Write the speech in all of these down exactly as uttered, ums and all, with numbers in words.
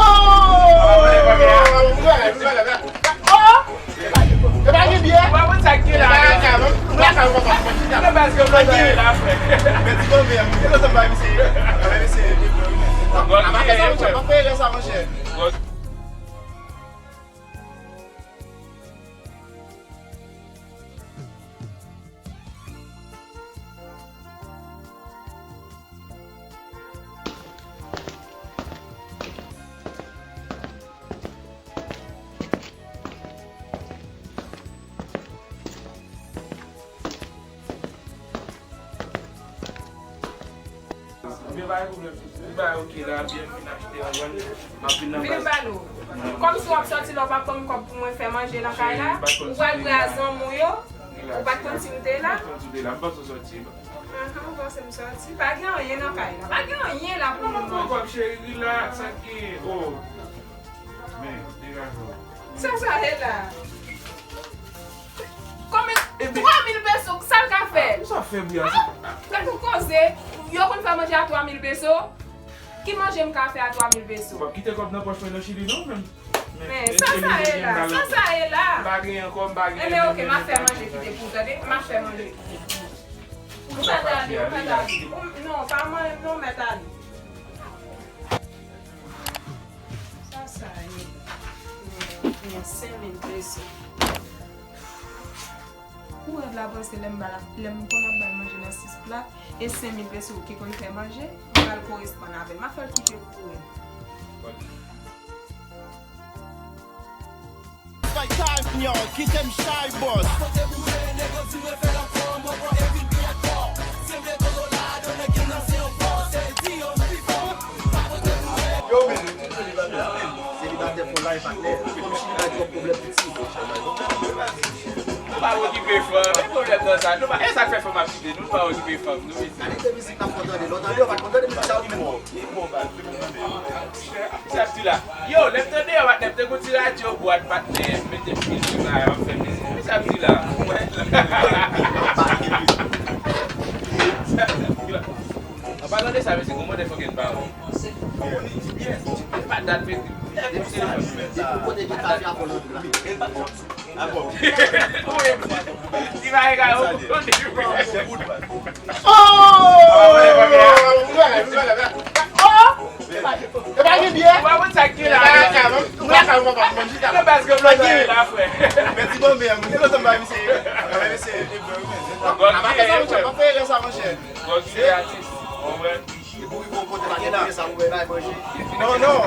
Oh! Ou pa konn sa k gen la, men. Ou pa konn sa k gen la, frè. Vin ba yo, vin ba yo, oke la, byen, vin achte yon grenn, m ap vin nan baz. Vin ba nou. Kòmsi w ap sòti la, w pa konn kòb pou mwen fè manje nan kay la, ou pral bwè a zanmi w yo, ou pa t konn si m te la. M pa t konn si w te la, m panse w sòti. Ahan, ou panse m sòti? Pa gen anyen nan kay la. Pa gen anyen la pou nou manje. Kòb cheri, rilaks, sa k gen? Oh. Men, degaje w. Sa sa ye la? Konbyen? Twa mil peso, sa l ka fè? Sa fè bri a? Gad yon koze, yo konn fè manje a twa mil peso? Ki manje m ka fè a twa mil peso? Ou p ap kite kòb nan pòch mwen nan Chili non, men. Men, sa sa ye la? Sa sa ye la? M pa gen ankò, m pa gen. Enben, oke, m ap fè manje kite pou ou, tande? M ap fè manje kite pou ou. Ou mèt ale, ou mèt ale. Ou, non, pa mwen, non, mèt ale. Sa sa ye? Men, men senk mil peso. Ou wè la panse lè m ba l, lè m konn ap ba l manje nan sis plat, e senk mil peso ki konn fè manje, m pral koresponn avè l. M ap fè l kite kouri. Fight time, yo, kite m chay, boss. Yo, men, nou tout selibatè, men selibatè for life, patnè. Kòm Chili bay twòp pwoblèm pou ti. Nou pa okipe fanm, e pwoblèm nan sa. Nou pa, e sa k fè fanm ap kite nou, nou pa okipe fanm nou, mesye. Gade de mizik n ap konn tande, lè w tande, w pa t konn tande mizik sa yo menm. Sa ap di la. Yo, lè m tande yo, patnè, m te gon ti radyo bwat, patnè, m mete m filtre la, m ap fè mizik. Sa ap di la. An palan de sa, mesye, gon motherfucking bawon. Patat, mesye. Depi se telefòn. Depi kote ki ta fè apò lòt la. Li pa gen kay ou konnen. Oh! Epa gen byen. Ou pa konn sa k gen la. Nan baz gen blan la, frè. Men ti bon, men, men lòt anba misye. Misye. Apa sa, monchè, pa fè erè sa, monchè. Gòg ki atis. Ou wè. Epi ou rive yon kote pa gen sa ou bay manje. Non, non.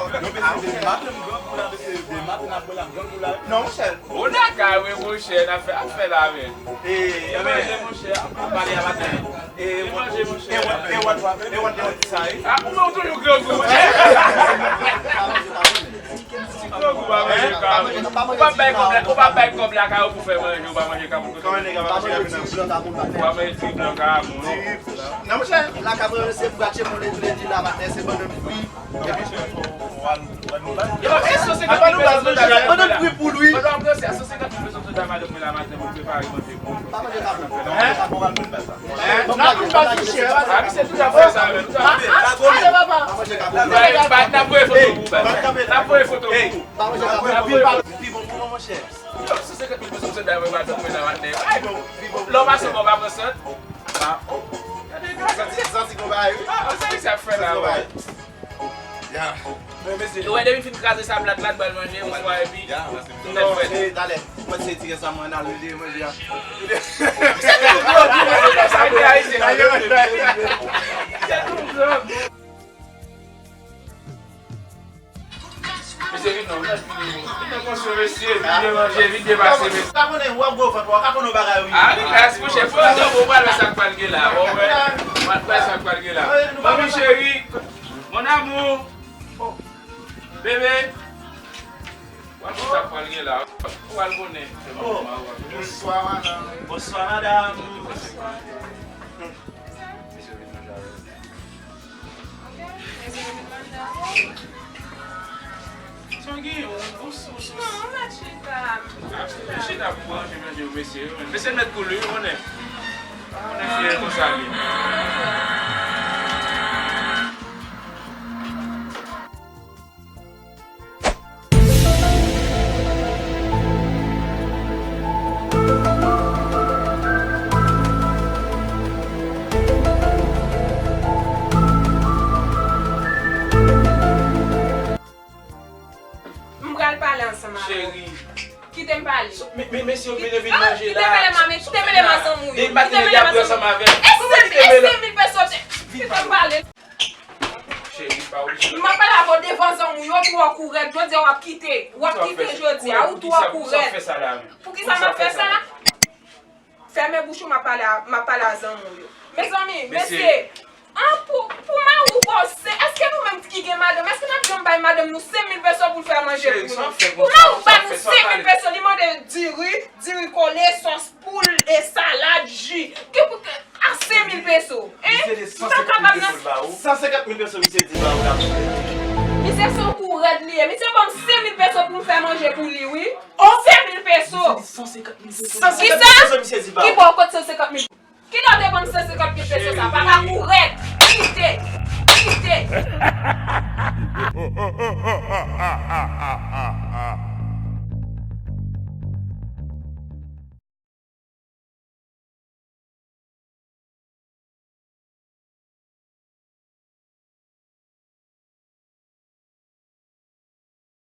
Non, monchè. Ou lakay, wi, monchè, n ap fè, ap fè la, men. E, e manje, monchè, ap pale a maten. E manje, monchè. E wè, e wè, e wè, e wè, ti sa, wi. A, ou menm toujou grangou, monchè. Ti grangou pa manje kawou. Ou pa bay kòb la, ou pa bay kòb lakay ou pou fè manje, ou pa manje kawou. Ou pa manje ti blan kawou. Non, monchè, la ka manje se bwa tchemon lè tou lè di la maten, se bannann fri. Bannann fri pou lwi. Pa manje kabon. Hein? N ap vin baz wi, chè. A, misye toujou ap fè sa, men. N ap voye foto pou ou, baz. N ap voye foto pou ou. Pi bon pou mwen, monchè. Yo, san senkant mil peso, misye bay mwen madanm mwen nan maten. Ay, bon. Lè w pase, bon, pa pran sant. Ah, oh. Gade, gade. Santi, santi gon bagay, wi. Ah, sa misye ap fè la, wi. Ya. Men, mesye, nou wè depi fin kraze sa plat la, n pral manje, yon swa, epi. Ya. Non, se talè. Mwen se ti rès la, mwen al manje, manje a. Se tou grangou, manje sa, manje ayisyen, manje. Se tou grangou. Mesye, vin non, vin nan, vin nan, vin nan, mesye, vin byen manje, vin byen pase, mesye. Sa konnen, w ap gwo vant, w ap konnen yon bagay, wi. Ah, rilaks, monchè, pran tan, w pral wè sa k pral gen la, w wè, w pral wè sa k pral gen la. Manmi cheri, mon amour, bebe, w ap wè sa k pral gen la, w pral konnen. Oh, bonswa, madanm. Bonswa, madanm. Sa w gen? Ou, ou, ou, ou, non, m ap chita. M ap chita. Chita pou manje, manje, mesye, mesye mèt koul wi, ou konnen. Ou konnen fyèl konsa li. Pale ansanm avè w. Cheri. Kite m pale. Men, men, mesye yo vin, vin manje la. Kite mele m, kite mele m ansanm ou yo. Depi maten nèg yo ap ri ansanm avè m. E senk mil peso. Kite m pale. Cheri, pa oblije. M ap pale avè w devan zanmi w yo, twò kourèd. Jodi a w ap kite. W ap kite jodi a, ou twò kourèd. Poukisa m ap fè sa? Fèmen bouch ou, m ap pale a, m ap pale a zanmi w yo. Mezanmi, mesye, an pou, pou mari w ba w se, èske nou menm ki gen madanm, èske n ap janm bay madanm nou senk mil peso pou l fè manje pou nou? Pou mari w ba nou senk mil peso, li mande diri, diri kole, sòs poul, e salad, ji. Ki pou, a senk mil peso, hein? M pa kapab nan. San senkant mil peso misye di ba ou la. Misye se yon kourèd li ye. Misye ban m senk mil peso pou m fè manje pou li, wi. Senk mil peso. San senkant mil peso misye di ba ou. Ki bò, kot san senkant mil? Kilè w te ban m san senkant mil peso sa? Papa kourèd. Kite. Kite.